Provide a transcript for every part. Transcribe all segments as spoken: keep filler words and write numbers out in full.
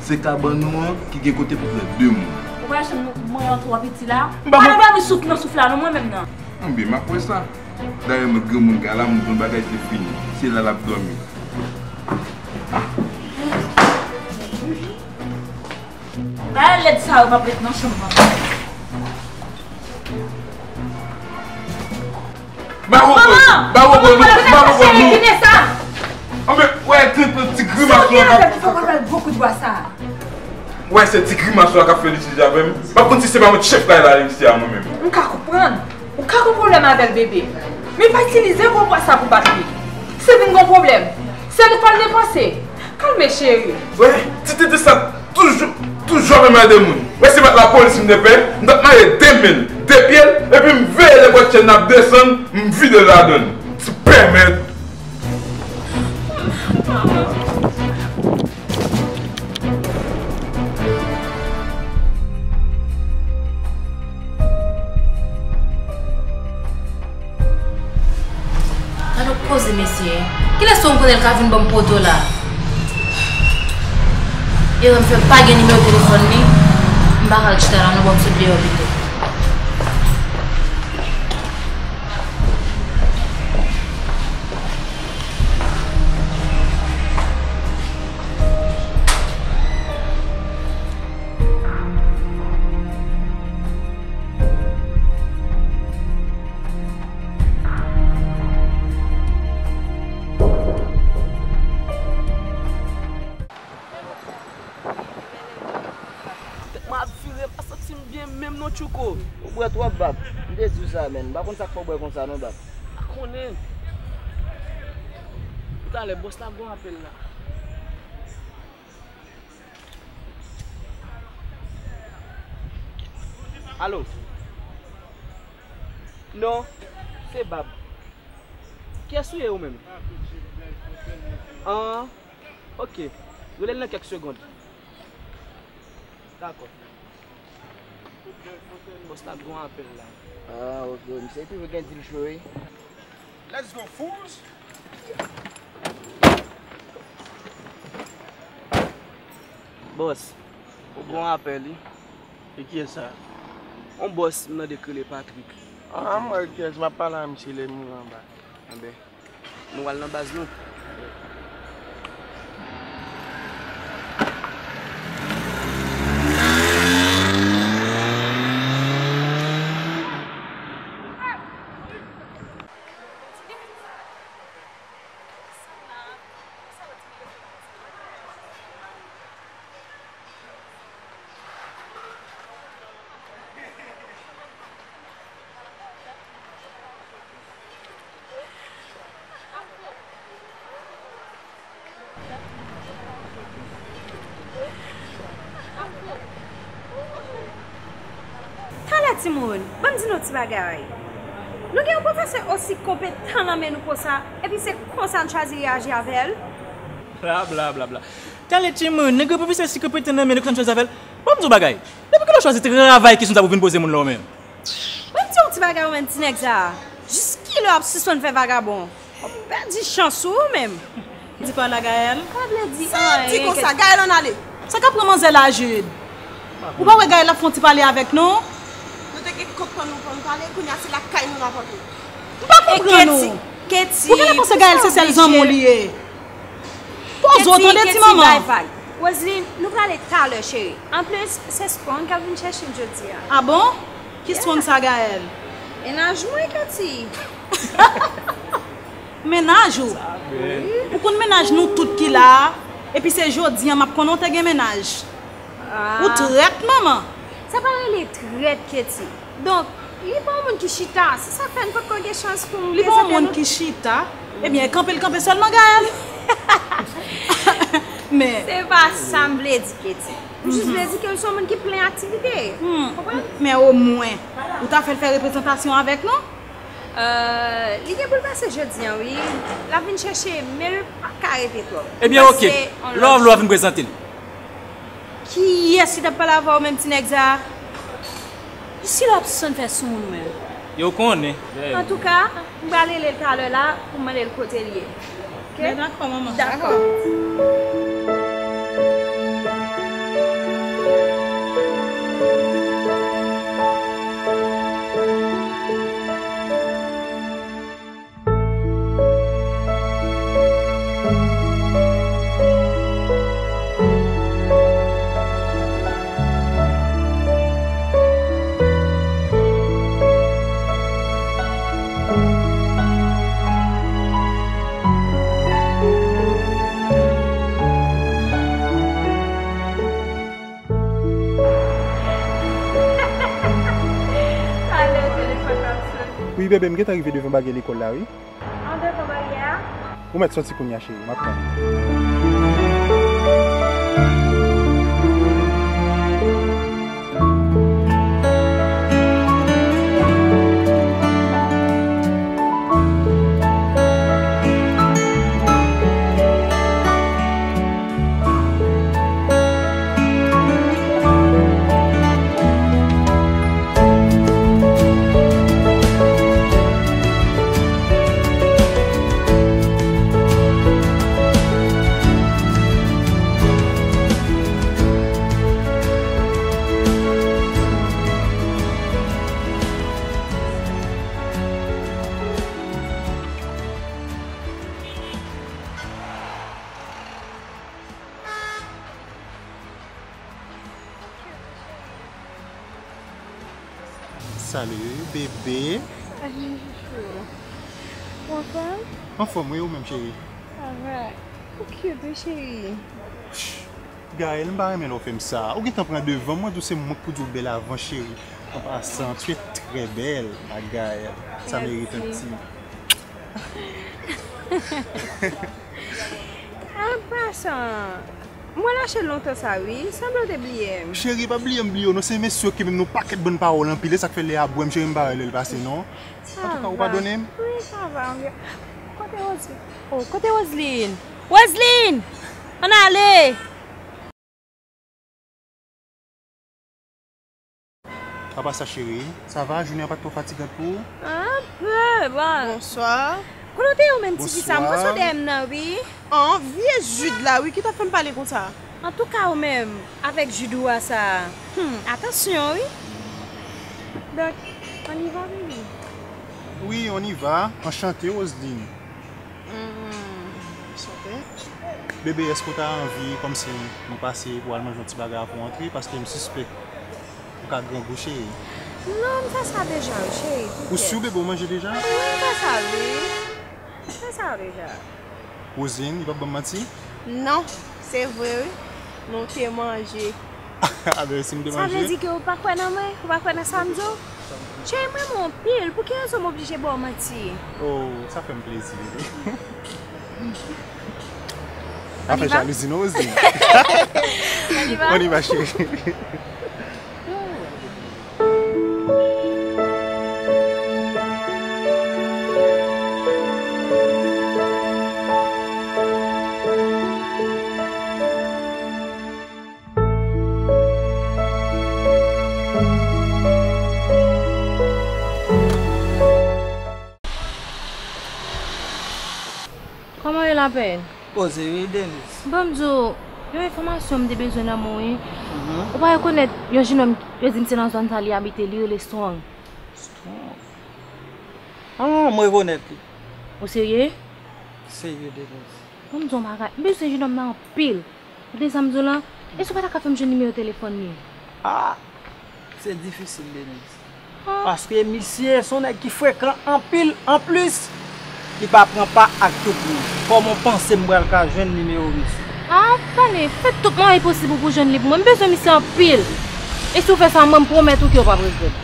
Se kabann ou an ki gen kote pou pran de moun. Ou pa janm mwen an twò piti la. M pa konn. Pa nan bagay souf nan souf la non mwen menm nan. Anben, m ap wè sa. Dayè mwen granmoun kay la, m konn bagay se fini. Se la l ap dòmi. Bagay lèd sa yo p ap ret nan chanm mwen. Ba woko, ba woko nou, ba woko nou. Anben, wè, ti, ti, ti grimas ou an k ap. Wè, se ti grimas ou an k ap fè l itilize avè m. M pa konn si se pa mwen ki chèf kay la isi a mwen menm. M ka konprann. Ou ka gen pwoblèm avè l, bebe. Men pa itilize gwo bwa sa pou bat li. Si vin gen pwoblèm, se nou k pral depanse. Kalme, cheri. Wè, ti tete sa toujou, toujou ap anmède moun. Wè, si m pa t lapolis m te pè, m t ap maye de men l, de pye l, epi m veye lè bòt chèn nan ap desann, m vide l ladan l. Ti pèmèt. Gade yon koze, mesye. Kilès ou konnen l ka vin ban m poto la? Erè m fè pa gen nimewo telefòn li. M pa ka al chita la non, ban m sot deyò pito. Tèt mwen ap vire, m pa santi m byen menm non, Tchouko. Ou bwè twòp, bab. M te di w sa, menn. M pa konn sa k fè w bwè konsa non, bab. M pa konnen. Talè, bòs la gon apèl la. Alo? Non, se bab. Kiyès ou ye ou menm? An, ok. Rele l nan kèk segond. Dakò. Bòs la gon apèl la. Ah, ok. Misye toujou gen deal cho, wi. Let's go, fools! Bòs, ou gon apèl, wi. E kiyès sa? On bòs, m tande k rele Patrick. Ah, m wè kiyès, m ap pale a misye lè m rive anba. Anben, nou al nan baz nou. Talè timoun, ban m di nou ti bagay. Nou gen yon pwofesè osi konpetan nan men nou konsa, epi se konsa n chwazi reyaji avè l? Bla, bla, bla, bla. Tande timoun, nèg yo pwofesè si konpetan nan men nou konsa n chwazi avè l. Ban m di w bagay. Depi kilè w chwazi travay kesyon sa pou vin poze moun la w menm? Ban m di w yon ti bagay ou menm ti nèg sa. Jis kilè w ap sispann fè vagabon? W ap pèdi chans ou ou menm. Di pa la Gaëlle. Pa vle di anyen. Sa w ap di konsa? Gaëlle ann ale. Sa k ap pran manzè la Jude? Ou pa wè Gaëlle ap fè yon ti pale avèk nou? Nou te gen kòk pa nou pou n pale, kounye a se lakay nou n ap antre. M pa konprann ou. Ou genlè panse Gaëlle se sèl zanmi w li ye. Poze w tande ti manman. Roseline, nou prale talè cheri. Anplis, se Strong k ap vin chèche m jodi a. A bon? Ki Strong sa Gaëlle? Mennaj mwen Katie. Mennaj ou? Ou konn mennaj nou tout ki la a? Epi se jodi a m ap konnen w te gen mennaj. Ou trèt manman. Sa pa rele trèt Katie. Donk, li pa yon moun ki chita, se sa k fè n potko gen chans pou m prezante nou. Li pa yon moun ki chita? Ebyen kanpe l kanpe sèlman Gaëlle. Men se pa sa m vle di Katie. M jis vle di ke l se yon moun ki plen aktivite. Konprann? Men omwen ou ta fè l fè reprezantasyon avèk nou? Li gen pou l pase jodi a wi. L ap vin chèche m men l p ap ka rete twòp. Ebyen oke. Love love vin prezante l. Kiyès ki t ap pale avè w menm ti nèg sa? Ou si l ap sonn fè sou moun ou menm. Yo konnen. Antouka, m pral rele l talè la pou m mande l kote l ye. Oke? Ben dakò manman. Dakò. Wi bebe, m gentan rive devan baryè lekòl la wi. Andevan baryè a? Ou mèt soti kounye a cheri, m ap tann ou. Salut bébé. Salut chouchou. Ou anfòm? Anfòm wi, ou menm cheri? Sa va. Ou cute wi cheri. Gaëlle, m pa renmen lè w fè m sa. Ou gentan pran devan m, mwen di w se mwen k pou di w bèl avan cheri. An pasan, tu es très belle, ma Gaëlle. Ça mérite un petit. An pasan, m wè l achte l lontan sa wi, sanble w te bliye m. Cheri, pa bliye m bliye w non, se mesye yo ki menm nou pakèt bann pawòl anpil, e sa k fè lè y ap bwè m, cheri, m pa wè lè l pase non. Antouka, ou padone m? Wi, sa va. Kote Roseline? Oh, kote Roseline? Roseline! Ann ale! Apa sa cheri, sa va? Jounen an pa t twò fatigant pou ou? Anpe, bon. Bonswa. Kote w te ye w menm ti fi sa? M panse w dèyè m nan wi. An, vye Jude la wi ki t ap fè m pale konsa. Antouka ou menm, avèk Jude ou a sa, hmm, atansyon wi. Donk, on y va baby? Wi, on y va. Anchante Roseline. Hmm, sante. Bebe, èske w ta anvi kòmsi nou pase pou al manje yon ti bagay avan w antre? Paske m sispèk ou ka grangou, cheri. Non, m fè sa deja, wi, cheri. Ou si w, bebe, w manje deja? Wi, m fè sa, wi. M fè sa deja. Roseline, li p ap ban m manti? Non, se vre, wi. Nou te manje. A ben, si m te manje. Sa vle di ke ou pa kwè nan mwen? Ou pa kwè nan sa m di w? Cheri, m renmen w anpil. Pou ki rezon m oblije ba w manti? Oh, sa fè m plezi, bebe. Pa fè jalouzi non, Roseline. On y va? On y va, chérie. Kòman w ye, Lapèn? Poze wi, Denise. Ban m di w yon enfòmasyon m te bezwen nan men w, wi. Ou pa rekonèt yon jenòm, yo di m se nan zòn sa li abite, li rele Strong. Strong? Ah, m rekonèt li. Ou serye? Serye, Denise. Ban m di w yon bagay, m bezwen jenòm nan anpil. Ou tande sa m di w lan? Èske w pa ta ka fè m jwenn nimewo telefòn li? Ah, se difisil, Denise. Paske misye se yon nèg ki frekan anpil, anplis, li pa pran pa ak tout moun. Kòman w panse m pral ka jwenn nimewo misye? Ah, tande, fè tout mwayen posib ou pou jwenn li pou mwen. M bezwen misye anpil. E si w fè sa, mwen, m pwomèt ou ke w p ap regrèt.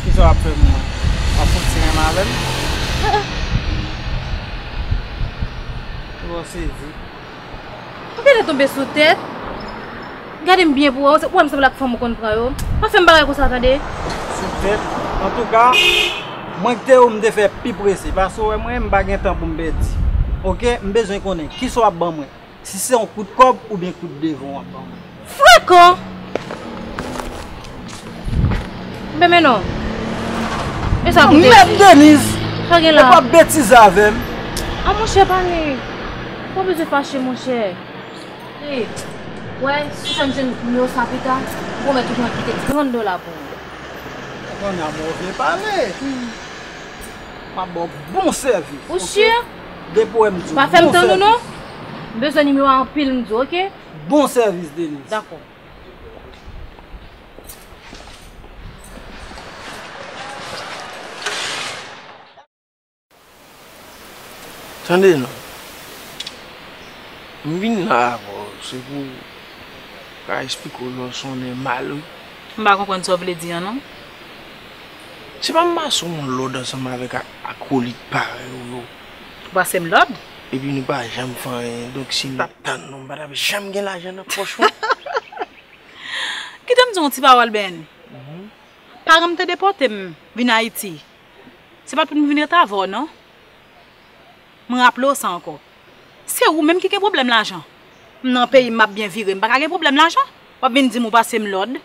Kisa w ap fè pou mwen? W ap fouti renmen avè m? Ou sezi. Ou genlè tonbe sou tèt. Gade m byen pou wè, ou wè m sanble ak fanm ou konn pran yo. Pa fè m bagay konsa, tande. Sou tèt. Antouka, mwen ki te ou m te fè pi prese. Paske ou wè mwen, m pa gen tan pou m pèdi. Oke, m bezwen konnen kisa w ap ban mwen. Si se yon kout kòb oubyen kout devan w ap ban mwen. Frekan! Mwen menm non. E sa koute? Mèd Denise! Sa gen Epa la? Ap betize avè m. Ah, monchè, pale. Ou pa bezwen fache, monchè. Hey, wè, si w fè m jwenn nimewo sa pita, m pwomèt ou ke m ap kite trant dola pou ou. Kounye a move pale. M ap ba w bon sèvis. Ou si? Depi w wè m di w. Pa fè m tann ou non. M bezwen nimewo a anpil, m di w, oke? Bon sèvis, Denise. Dakò. Tande non. M vin la avè w, se pou ka eksplike w lè w sonnen mal, wi. M pa konprann sa w vle di an non. Se pa m pase w yon lòd ansanm avèk a- akolit parèy ou yo. Ou pase m lòd? Epi nou pa janm fè anyen, donk si m t ap tann nou, m pa t ap janm gen lajan nan pòch mwen. Kite m di w yon ti pawòl, Ben. Paran m te depòte m vin Ayiti. Se pa t pou m vin ret avè w non. Mwen raple w sa ankò. Se ou menm ki gen pwoblèm lajan. M nan peyi m, m ap byen vire, m pa ka gen pwoblèm lajan. W ap vin di m ou pase m lòd.